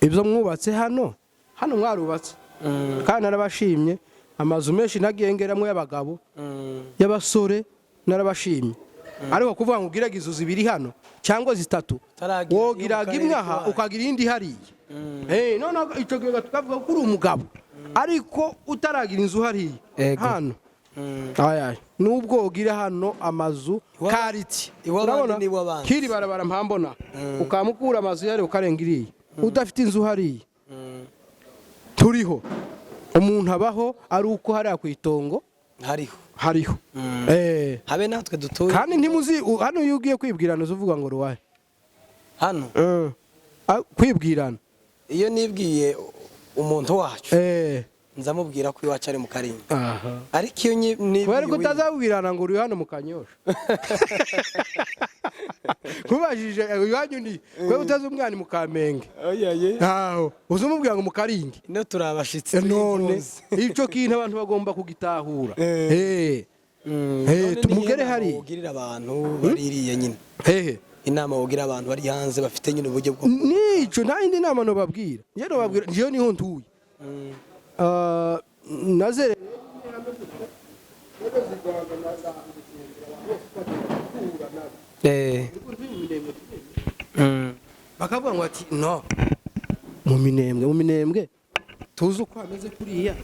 Ibyo mwubatse hano, hano mwarubatse, kandi narabashimye. Amazu menshi nagiye ngeramwo y'abagabo, y'abasore, narabashimye. Ariko kuvuga ngo ugiraga inzu zibiri hano cyangwa zitatu, Utaragira wogiraga iyo mu imwe karere aha, k'iwanyu. ukagira iyindi hariya. Noneho icyo gihe tukavuga ko uri umugabo, ariko utaragira inzu hariya Ego. hano. Aya, nubwo ugira hano amazu kariti Iw'abandi urabona? n'iw'abandi. Kiri barabara mpambona, ukamukura amazu yari ukarenga iriya, udafite inzu hariya turiho. Umuntu abaho ari uko hariya ku itongo Hariho. hariho. Habe natwe dutuye. Kandi ntimuzi hano iyo ugiye kwibwirana uza uvuga ngo ruwahe? Hano? Kwibwirana. Iyo nibwiye umuntu wacu, nzamubwira ko iwacu ari mu Karinga. Ariko iyo nibwiye Kubera ko utazabwirana ngo uri hano mu Kanyosha, nkubajije iwanyu ni kubera utazi umwana mu Kamenge, ntaho uzi umubwira ngo mu Karingi. Ino turi abashitsi. None icyo kintu abantu bagomba kugitahura. None niyo Mugere nama hariya. wogirira abantu baririye nyine? Hehe? Inama wogira abantu bari hanze bafite nyine uburyo bwo Nico, nta yindi nama nobabwira. Njye nobabwira, njyewe niho ntuye. Ah, nazere bakavuga ngo ati no mu Minembwe, mu Minembwe tuzi uko hameze kuriya,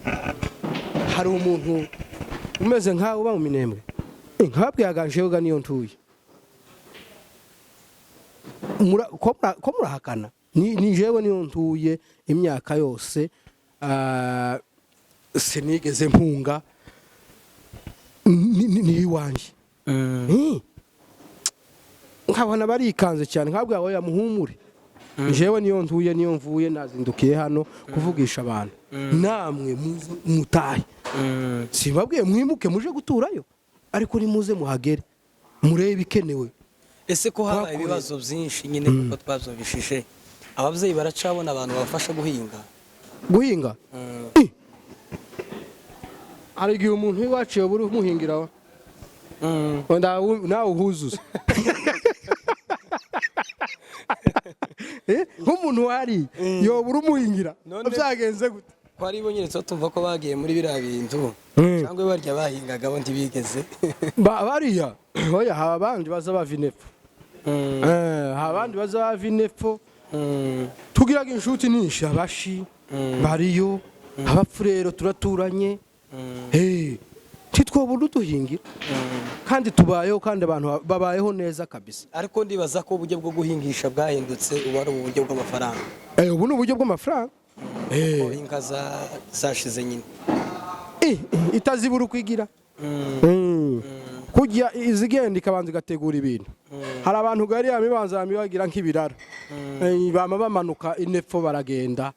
hari umuntu umeze nkawe uba mu Minembwe? Nkababwiraga njyewe niyo ntuye. Ko murahakana, ni jewe niyo ntuye imyaka yose, sinigeze mpunga, ni iwanjye. Nkabona barikanze cyane, nkabwira oya, muhumure, jewe niyo ntuye, niyo mvuye, nazindukiye hano kuvugisha abantu, namwe muze mutahe. Simbabwiye mwimuke muje guturayo, ariko nimuze muhagere murebe ibikenewe. Ese ko habaye Twakoreye. ibibazo byinshi nyine, kuko twabyumvishije, ababyeyi baracabona abantu babafasha guhinga? Guhinga? Hari igihe umuntu w'iwacu yobora umuhingira wa wenda nawe uhuzuza. Nk'umuntu wari yobora umuhingira, byagenze gute? Ko ari bo nyine tuba tumva ko bagiye muri biriya bintu, cyangwa barya bahingaga bo ntibigeze? Bariya oya, haba abandi baza bava inepfo. Haba abandi baza bava inepfo. Tugiraga inshuti nyinshi, abashi bariyo, abapfurero turaturanye. Ntitwobura uduhingira, kandi tubayeho, kandi abantu babayeho neza kabisa. Ariko ndibaza ko uburyo bwo guhingisha bwahindutse, ubu ari uburyo bw'amafaranga. Ubu ni uburyo bw'amafaranga. Ko inka zashize nyine. Itazibura uko igira. Kujya izigenda ikabanza igategura ibintu. Hari abantu gari ya mibanza bagira nk'ibirara. Bama bamanuka inepfo, baragenda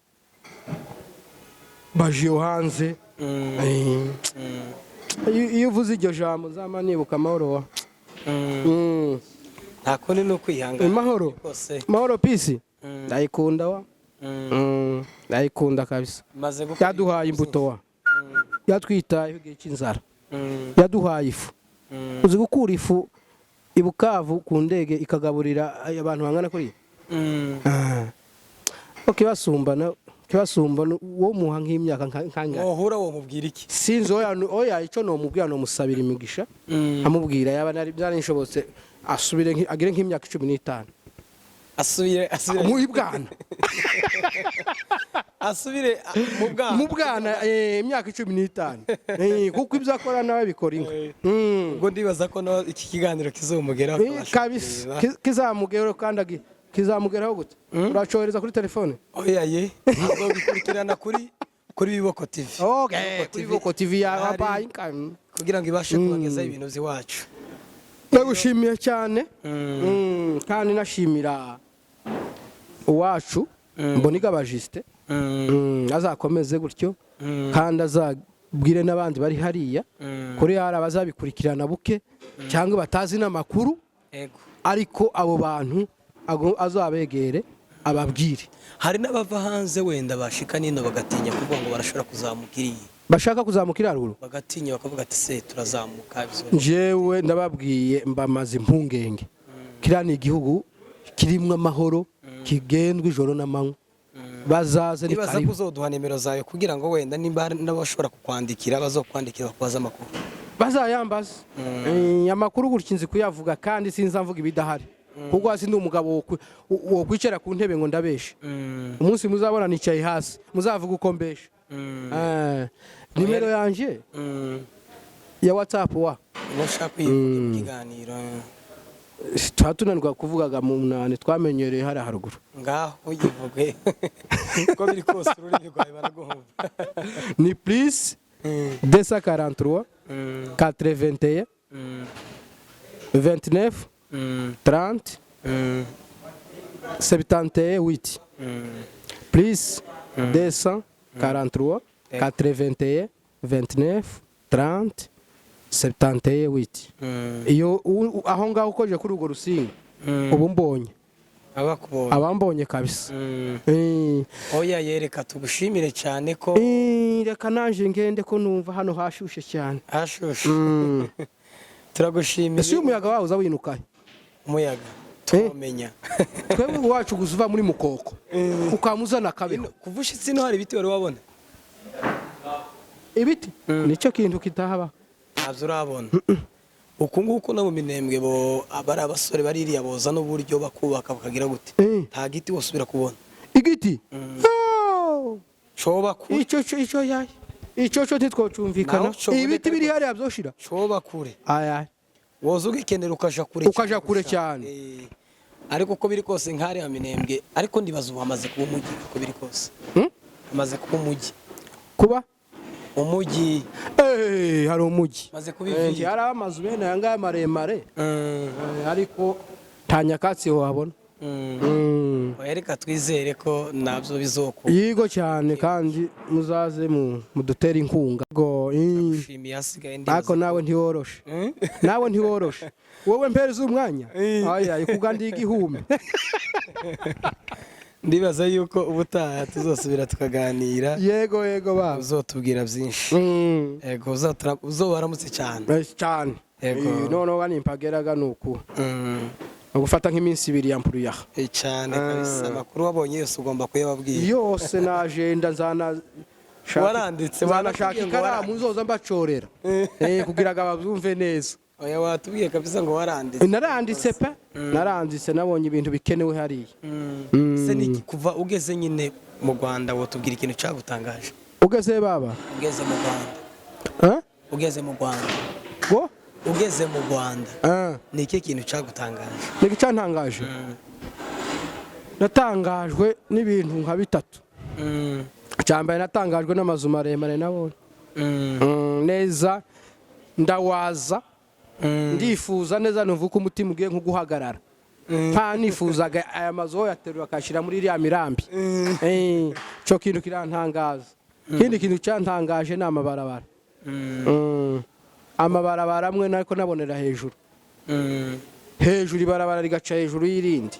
baje iyo hanze. Iyo uvuze iryo jambo, nzama nibuka amahoro wa. Nta kundi, ni ukwihangana. Mahoro. Kose. Mahoro, peace, ndayikunda wa. Ndayikunda kabisa. Maze gukora. Yaduhaye imbuto wa, yatwitayeho igihe cy'inzara, yaduhaye ifu. Uzi gukura ifu i Bukavu ku ndege ikagaburira abantu bangana kuriya? Kibasumbana, kibasumbana, wo muha nk'imyaka nkangana. Wohura wo mubwira iki? Sinzi, oya, oya, icyo nomubwira, nomusabira imigisha, amubwira yaba nari byarishobotse asubire agire nk'imyaka 15. Asubire, asubire. Mu bwana. Asubire mu bwana. Mu bwana, imyaka 15, kuko ibyo akora nawe bikora inka. Ubwo ndibaza ko no iki kiganiro kizomugeraho, akabasha Kabisa. kureba. Kizamugeraho kandi kizamugeraho gute? Uracohereza kuri telefone? Oya ye, azobikurikirana kuri Biboko TV. Okay, kuri Biboko TV ya Ahari. babaye inka. Kugira ngo ibashe kubagezaho ibintu by'iwacu. Ndagushimiye cyane. Kandi nashimira uwacu Mboniga Bajiste. Azakomeze gutyo kandi azabwire n'abandi bari hariya kuri hari abazabikurikirana buke cyangwa batazi n'amakuru. Ego. Ariko abo bantu azabegere ababwire. Hari n'abava hanze wenda bashika nino bagatinya kuvuga ngo barashobora kuzamuka iriya. Bashaka kuzamuka iriya ruguru. Bagatinya bakavuga ati: "Se turazamuka Njyewe ndababwiye, mbamaze impungenge, kiriya ni igihugu kirimo amahoro, kigendwa ijoro n'amanywa, bazaze, ni Nibaza ko karibu. uzoduha nimero zawe kugira ngo wenda nimba hari n'abashobora kukwandikira, bazokwandikira bakubaza amakuru. Bazayambaza. Amakuru gutya nzi kuyavuga kandi sinza mvuga ibidahari, kuko hasi ndi umugabo wo kwicara ku ntebe ngo ndabeshe. Umunsi muzabona nicaye hasi, muzavuga uko mbeshe. Nimero yanje ya WhatsApp wa. Uba ushaka kuyivuga mu kiganiro. Tuba tunanirwa kuvugaga mu munani, twamenyereye hariya haruguru. Ngaho yivuge, uko biri kose ururimi rwawe baraguhumva. Ni plus 243 81 29 30 78, plus 243 81 29 30 78. Iyo aho ngaho ukoje kuri urwo rusinga ubu mbonye. Abakubonye. Abambonye kabisa. Oya, yereka tugushimire cyane ko Reka nanje ngende ko numva hano hashushe cyane. Hashushe. Turagushimiye. Ese uyu muyaga wawe uza winukahe? Umuyaga tuwumenya. Twebwe iwacu gusa uva muri mukoko ukamuzana akabeho. Kuva ushitse ino hari ibiti wari wabona? Ibiti nicyo kintu kitahaba. Ntabyo urabona. Uku nguku no mu Minembwe bo abari abasore baririya boza n'uburyo bakubaka bakagira gute, nta giti wosubira kubona. Igiti? Oh! Coba kure. Icyo cyo, icyo yaye, icyo cyo ntitwocumvikana. Naho coboneka. Ibiti biri hariya byoshira. Coba kure. Aya. Woza ugikenera ukaja kure. Ukaja kure cyane. Ariko uko biri kose nk'hariya Minembwe, ariko ndibaza ubu hamaze kuba umujyi, uko biri kose. Hamaze kuba umujyi. Kuba? Umujyi. Hari umujyi. Maze kuba ivili. Hari amazu bene aya ngaya maremare. Ariko nta nyakatsi wabona. Oya, reka twizere ko nabyo bizokunda. Yigo cyane, kandi muzaze mudutere inkunga. Go. Gushimiye, hasigaye ndibaza. Ariko nawe ntiworoshe. Nawe ntiworoshe. Wowe mpereza umwanya. Aya, ikuga ndi igihumbi. Ndibaza yuko ubutaha tuzosubira tukaganira. Yego baba. Uzotubwira byinshi. Yego, uzobaramutse cyane. Cyane. Yego. Noneho nimpageraga nuku. Gufata nk'iminsi 2 ya mpuruyaha. Cyane kabisa, amakuru wabonye yose ugomba kuyababwira. Yose na agenda nzana Waranditse, nzanashaka wanatubwiye ngo ikaramu waranditse. nzoza mbacorera kugira ngo babyumve neza. Oya, watubwiye kabisa ngo waranditse. Naranditse pe, naranditse, nabonye ibintu bikenewe hariya. Se ni kuva ugeze nyine mu Rwanda, wotubwira ikintu cyagutangaje? Ugeze baba? Ugeze mu Rwanda. Eh? Ugeze mu Rwanda. Go? Ugeze mu Rwanda. Ah. Ni ikihe kintu cyagutangaje? Ni icyantangaje, natangajwe n'ibintu nka bitatu. Icyambere, natangajwe n'amazu maremare nabonye. Neza. Ndawaza, ndifuza neza, numva ko umutima ugiye nko guhagarara. Nta nifuzaga aya mazu yaterura akashyira muri iriya mirambi. Ico kintu kirantangaza. Ikindi kintu cyantangaje ni amabarabara. Amabarabara amwe nariko nabonera hejuru hejuru, ibarabara rigaca hejuru y'irindi.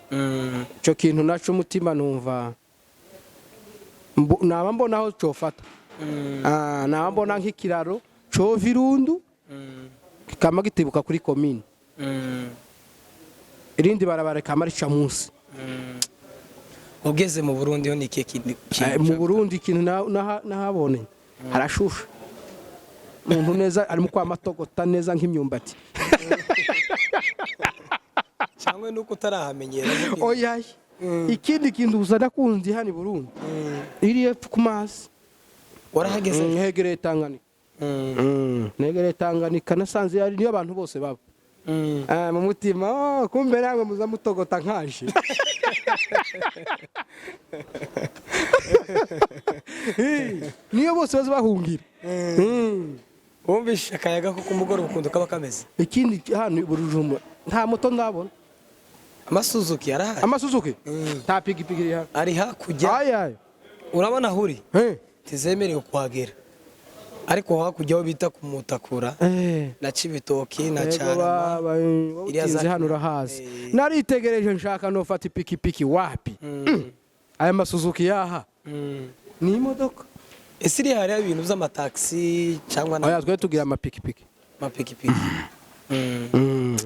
Ico kintu naco umutima numva naba mbona aho cofata. Naba mbona nk'ikiraro cova irundu kikama gitibuka kuri komine, irindi barabara rikama rica munsi. Ugeze mu Burundi ho ni ikihe kintu? Mu Burundi ikintu nahabonye, harashusha umuntu neza, arimo kwamatogota neza nk'imyumbati. Cyangwa nuko utarahamenyera? Oya, ikindi kintu gusa nakunze hano i Burundi, iri hepfo ku mazi. Warahageze? Hegereye Tanganyika. Negereye Tanganyika, nasanze ari niyo abantu bose baba. Mu mutima, oh, kumbe namwe muza mutogota nkaje. Niyo bose baza bahungira. Wumvishe akayaga ko kumugoroba ukuntu kaba kameze? Ikindi, hano i Bujumbura nta moto ndabona. Amasuzuki arahari. Amasuzuki, nta pikipiki iri hano. Ari hakurya. Ayayo. Urabona aho uri, ntizemerewe kuhagera, ariko hakurya aho bita kumutakura na Cibitoki na Yego. Carama. Baba, wowe Iriya utinze hano urahazi. Naritegereje nshaka nofata ipikipiki, wapi. Aya masuzuki yaha ni imodoka. Ese iriya hariho ibintu by'amatagisi cyangwa Oya, twe tugira amapikipiki. n'amapikipiki?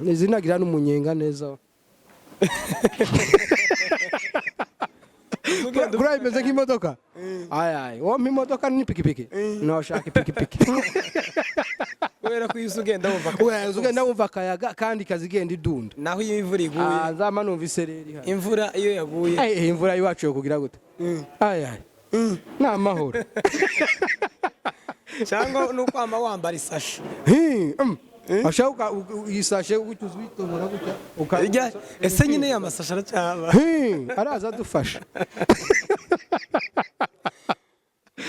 Izinagira n'umunyenga neza. Kuriya bimeze nk'imodoka. Ayayi, wompa imodoka n'ipikipiki, noshaka ipikipiki. Kubera ko iyo uza ugenda wumva akayaga. Uza ugenda wumva akayaga kandi kazigenda idunda. Naho iyo imvura iguye? Nzama numva isereri hano. Imvura iyo yaguye? Ay, imvura iwacu yo kugira gute? Ayayi, ni amahoro. Cyangwa nuko wama wambara isashi? Ashaka isashe gutya, uzitobora gutya. Ese nyine ya masashi aracyaba? Araza adufasha.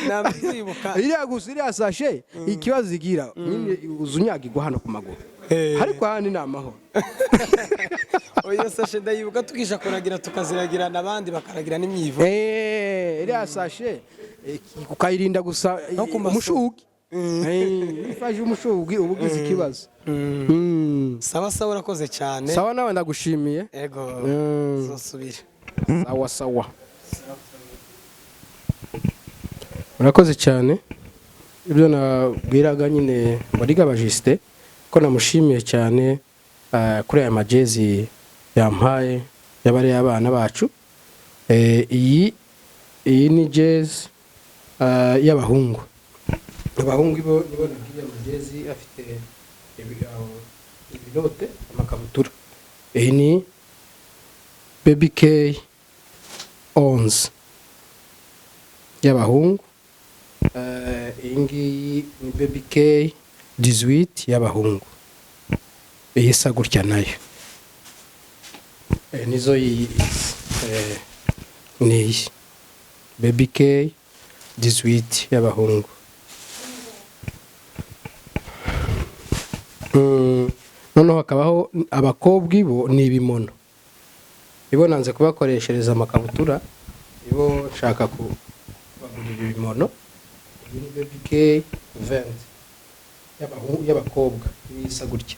Nabyibuka. Iriya gusa, iriya sashe, ikibazo igira nyine uza unyagirwa hano ku maguru. Ariko ahandi ni amahoro. Iyo sashe ndayibuka, tukisha kuragira tukaziragirana, abandi bakaragira n'imyivu. Iriya sashe ukayirinda gusa No ku masoko. umushugi. Ifashe umushugi uba ugize ikibazo. Sawa sawa, urakoze cyane. Sawa, nawe ndagushimiye. Ego. Zosubira. Sawa sawa, murakoze cyane. Ibyo nabwiraga nyine Mbariga Bajisite ko namushimiye cyane kuri aya majezi yampaye y'abariya abana bacu. Iyi ni jezi y'abahungu. Abahungu bo nibo nabwiye amajezi afite ibirote, amakabutura. Iyi ni Baby K 11 y'abahungu. Iyi ngiyi ni Baby K 18 y'abahungu, iyi isa gutya nayo. Nizo iyi ni iyi Baby K 18 y'abahungu. Noneho hakabaho abakobwa, ibo ni ibimono. Ibo nanze kubakoreshereza amakabutura, ibo nshaka kubagurira ibimono. Iyi ni Baby K 20 y'abakobwa, iyi isa gutya.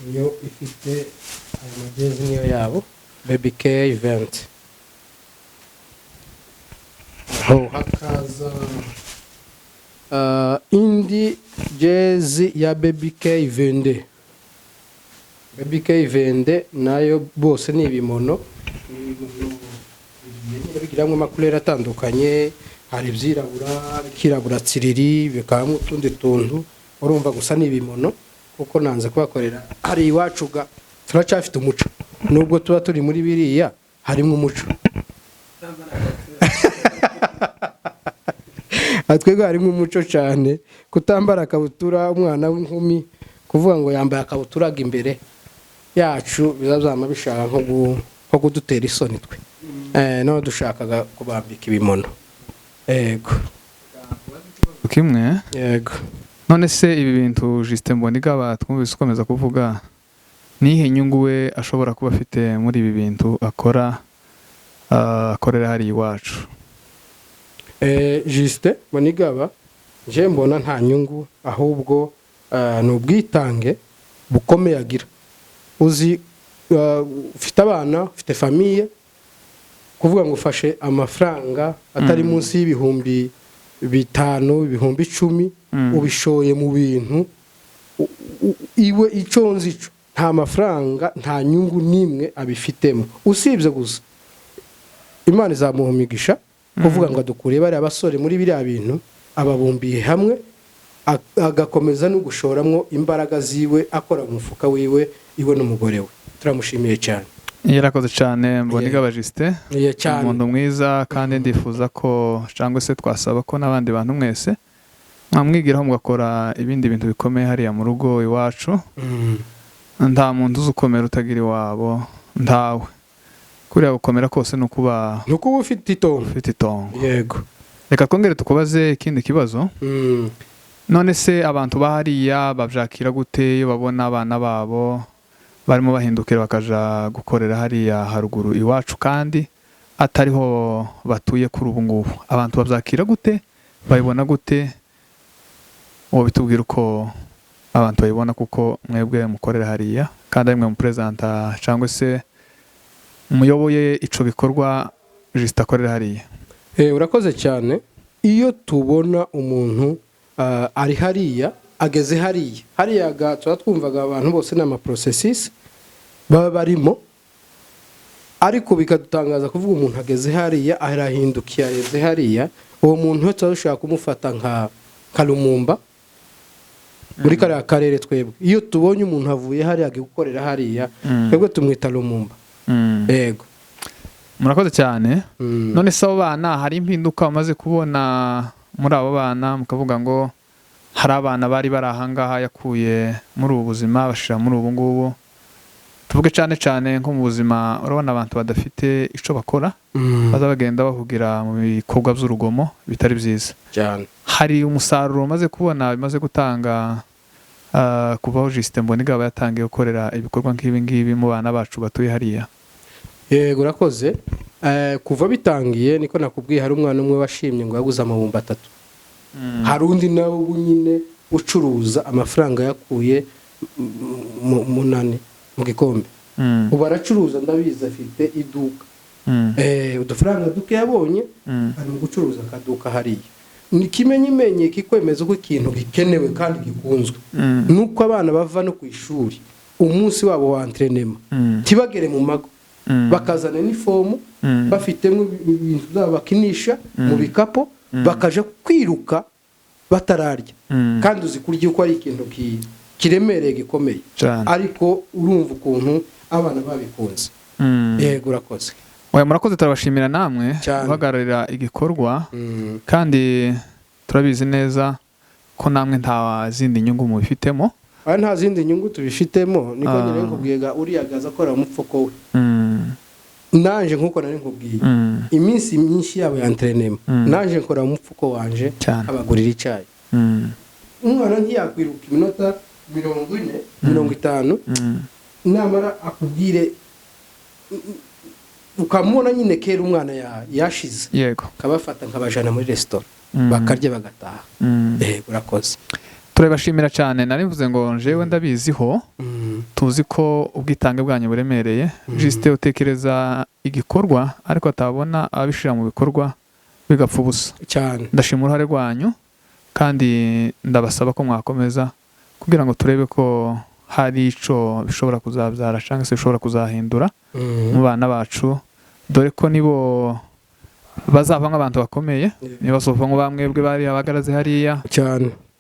Iyo ifite aya majezi niyo yabo Baby K 20. Aho hakaza indi jezi ya Baby K 22. Baby K 22 nayo bose ni ibimono. Ni ibimono bigiye nyine bigiramo amakureri atandukanye, hari ibyirabura bikirabura tsiriri, bikabamo utundi tuntu. Urumva gusa ni ibimono kuko nanze kubakorera. Hari iwacu ga turacyafite umuco, nubwo tuba turi muri biriya harimo umuco. Aha twebwe harimo umuco cyane, kutambara akabutura, umwana w'inkumi kuvuga ngo yambaye akabutura aga imbere yacu bizazama bishaka nko kudutera isoni twe. None dushakaga kubambika ibimono, yego. kimwe. Yego. None se ibi bintu Justin Mbonigaba twumvise ukomeza kuvuga, nihe nyungu we ashobora kuba afite muri ibi bintu akora, akorera hariya iwacu? Justin Mbonigaba, nje mbona nta nyungu, ahubwo ni ubwitange bukomeye agira. Uzi, ufite abana, ufite famille, kuvuga ngo ufashe amafaranga atari munsi y'ibihumbi 5, 10,000, ubishoye mu bintu iwe. Icyo nzi cyo, nta mafaranga, nta nyungu n'imwe abifitemo, usibye gusa Imana izamuha imigisha kuvuga ngo adukuriye bariya basore muri biriya bintu, ababumbiye hamwe, agakomeza no gushoramwo imbaraga ziwe, akora mu mufuka wiwe, iwe n'umugore we. Turamushimiye cyane. Yarakoze cyane Mbonigaba Justin. Ye, cyane. Umuntu mwiza, kandi ndifuza ko, cyangwa se twasaba ko n'abandi bantu mwese mwamwigiraho, mugakora ibindi bintu bikomeye hariya mu rugo iwacu. Nta muntu uzi ukomera utagira iwabo, ntawe. Kuriya gukomera kose ni ukuba Ni uko uba ufite itongo. ufite itongo. Yego. Reka twongere tukubaze ikindi kibazo. None se abantu ba hariya babyakira gute iyo babona abana babo barimo bahindukira bakaja gukorera hariya haruguru iwacu, kandi atariho batuye kuri ubu ngubu? Abantu babyakira gute? Babibona gute? Uwo bitubwira uko abantu babibona, kuko mwebwe mukorera hariya kandi ari mwe muperezanta cyangwa se muyoboye ico gikorwa Justin akorera hariya. Urakoze cyane. Iyo tubona umuntu ari hariya, ageze hariya, hariya tuba twumvaga abantu bose ni ama processus baba barimo, ariko bikadutangaza kuvuga umuntu ageze hariya, arahindukiye, ageze hariya. Uwo muntu we tuba dushobora kumufata nka Lumumba muri kariya karere. Twebwe iyo tubonye umuntu avuye hariya agiye gukorera hariya, twebwe tumwita Lumumba. Yego. Murakoze cyane. None se abo bana, hari impinduka bamaze kubona muri abo bana, mukavuga ngo hari abana bari bari ahangaha yakuye muri ubu buzima bashira muri ubu ngubu? Tuvuge cyane cyane nko mu buzima, urabona abantu badafite icyo bakora baza bagenda bahugira mu bikorwa by'urugomo bitari byiza. Cyane. Hari umusaruro umaze kubona bimaze gutanga, kuva aho Justin Mbonigaba yatangiye gukorera ibikorwa nk'ibi ngibi mu bana bacu batuye hariya? Yego, urakoze. Kuva bitangiye, niko nakubwiye, hari umwana umwe washimye ngo yaguze amabumba atatu. Hari undi nawe ubu nyine ucuruza, amafaranga yakuye munani mu gikombe. Ubu aracuruza, ndabizi, afite iduka. Udufaranga duke yabonye, ari mu gucuruza akaduka hariya. Ni kimenyimenye kikwemeza ko ikintu gikenewe kandi gikunzwe, nuko abana bava no ku ishuri umunsi wabo wa entraînement, ntibagere mu mago, bakazana n'ifomu, bafitemo ibintu byabo bakinisha mu bikapu, bakaja kwiruka batararya. Kandi uzi kurya uko ari ikintu kiremereye, gikomeye. Cyane. Ariko urumva ukuntu abana babikunze. Yego, urakoze. Oya, murakoze, turabashimira namwe Cyane. guhagararira igikorwa, kandi turabizi neza ko namwe nta zindi nyungu mubifitemo. Aya, nta zindi nyungu tubifitemo, niko nyine nkubwiye ga uriya gaza akora mu mufuko we. Nanje nkuko nari nkubwiye, iminsi myinshi yabo ya entraînement, nanje nkora mu mufuko wanje, abagurira icyayi. Umwana ntiyakwiruka iminota 40, 50, namara akubwire, ukamubona nyine kera umwana yashize, nkabafata nkabajana muri resitora, bakarya, bagataha. Urakoze. Turabashimira cyane. Nari mvuze ngo njewe ndabiziho, tuzi ko ubwitange bwanyu buremereye. Justin utekereza igikorwa ariko atabona ababishyira mu bikorwa, bigapfa ubusa. Cyane. Ndashima uruhare rwanyu kandi ndabasaba ko mwakomeza kugira ngo turebe ko hari ico bishobora kuzabyara cyangwa se bishobora kuzahindura mu bana bacu, dore ko nibo bazavamo abantu bakomeye. Niba bazovamo bamwebwe bari abagaraze hariya,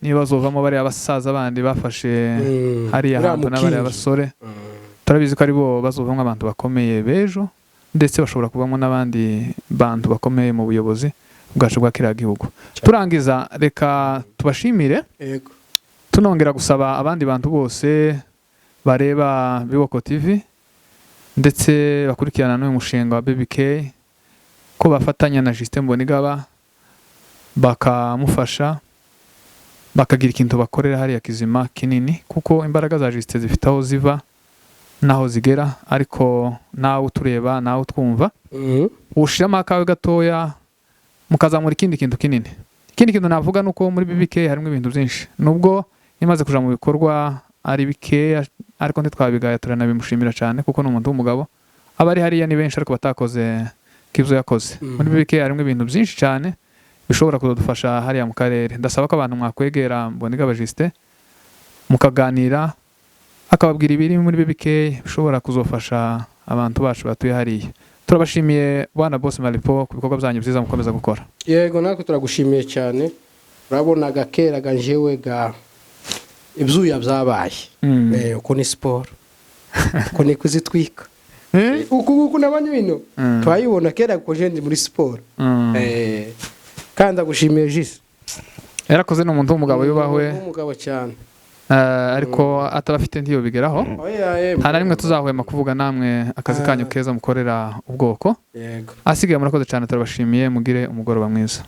niba bazovamo bariya basaza bandi bafashe hariya Uriya hantu n'abariya mukingi. basore, turabizi ko aribo bazovamo abantu bakomeye b'ejo, ndetse bashobora kuvamo n'abandi bantu bakomeye mu buyobozi bwacu bwa kiriya gihugu. Turangiza, reka tubashimire, tunongera gusaba abandi bantu bose bareba Biboko TV ndetse bakurikirana n'uyu mushinga wa BBK ko bafatanya na Justin Mbonigaba bakamufasha. Bakagira ikintu bakorera hariya kizima kinini, kuko imbaraga za Justin zifite aho ziva n'aho zigera. Ariko nawe utureba, nawe utwumva, ushiramo akawe gatoya mukazamura ikindi kintu kinini. Ikindi kintu navuga ni uko muri BBK harimo ibintu byinshi, nubwo imaze kuja mu bikorwa ari bikeya, ariko ntitwabigaya, turanabimushimira cyane kuko ni umuntu w'umugabo. Abari hariya ni benshi ariko batakoze k'ibyo yakoze. Muri BBK harimo ibintu byinshi cyane bishobora kuzadufasha hariya mu karere. Ndasaba ko abantu mwakwegera Mbonigaba Justin mukaganira, akababwira ibiri muri BBK bishobora kuzofasha abantu bacu batuye hariya. Turabashimiye, bwana Boss Maripo, ku bikorwa byanyu byiza mukomeza gukora. Yego, natwe turagushimiye cyane. Urabona gakera ganjewe ga ibyuya byabaye. Uko ni siporo, uko ni kuzitwika. Uku nguku nabonye bino turayibona kera kuko je ndi muri siporo. Kandi ndagushimiye, Jise. Yarakoze, ni umuntu w'umugabo, yubahwe. Umugabo cyane. Ariko ataba afite ntiyobigeraho. Oya, Nta na rimwe tuzahwema kuvuga namwe akazi kanyu keza mukorera ubwoko. Yego. Asigaye murakoze cyane, turabashimiye, mugire umugoroba mwiza.